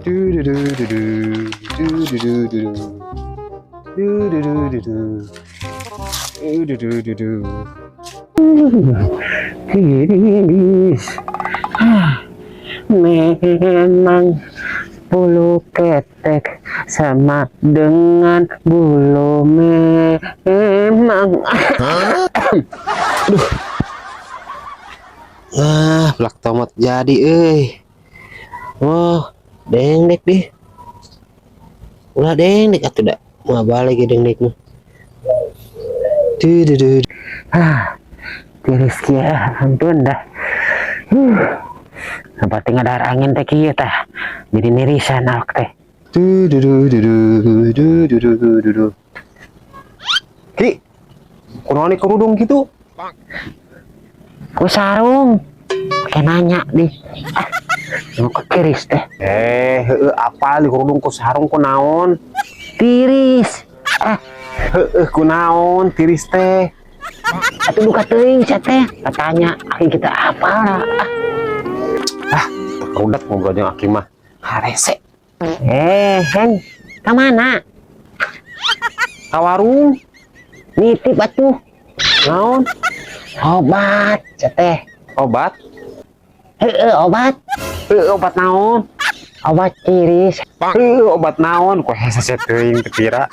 Du du du du du du du du du du du du du du du du du du. Tiris. Ah, memang bulu ketek sama dengan bulu memang. Aduh. Ah, plak tomat jadi euy. Wah, dengdek deh. Ulah dengdek atuh da. Moal balik ge dengdek mah. Du du du. Ah, tiris ya, ampun dah. Apa tinggal dar angin teh kieu tah. Jadi nirisan awak teh. Du du du du du du du du du du. Ki, kunaon kerudung gitu? Ku sarung. Pakai nanya di. Ah, mau ke tiris teh. Eh, heueuh, apal di kerudung ku sarung kunaon? Tiris. Ah, Heueuh, kunaon tiris teh? Atuh duka teuing sia teh. Katanya aking kita apa lah. Ah, rudet ngobrol jeung aki mah. Harese. Eh, Hen, ka mana? Ka warung. Nitip atuh. Naon? Obat, sia teh. Obat? Heeh, obat. Heueuh, obat naon? Obat tiris. Heueuh, obat naon? Ku hese sia teuing teu pira.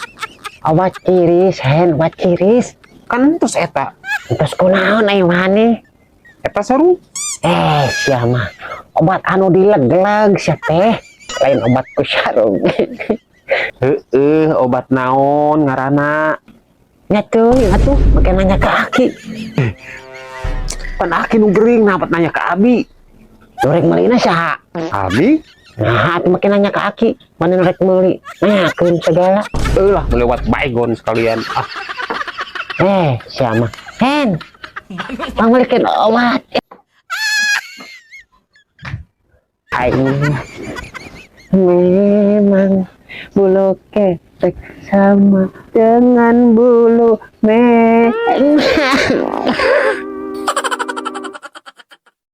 Obat tiris, Hen, obat tiris. Kan terus eta. Terus kunaon ayo maneh? Eta sarung. Eh, sia mah. Obat anu dileg-leg sia teh. Lain obat ku sarung. Heueuh, obat naon ngaranna? Nya teuing atuh, make nanya ke aki. Pan aki nu gering, naha nanya ke abi? Nu rek meulina saha? Abi? Nah, atuh make nanya ke aki. Mana nu rek meuli? Nanyakeun segala. Heueuh lah, melewat baygon sekalian. Ah, Eh, sia mah. Hen. Pangmeulikeun obat. Aing memang bulu ketek sama dengan bulu me.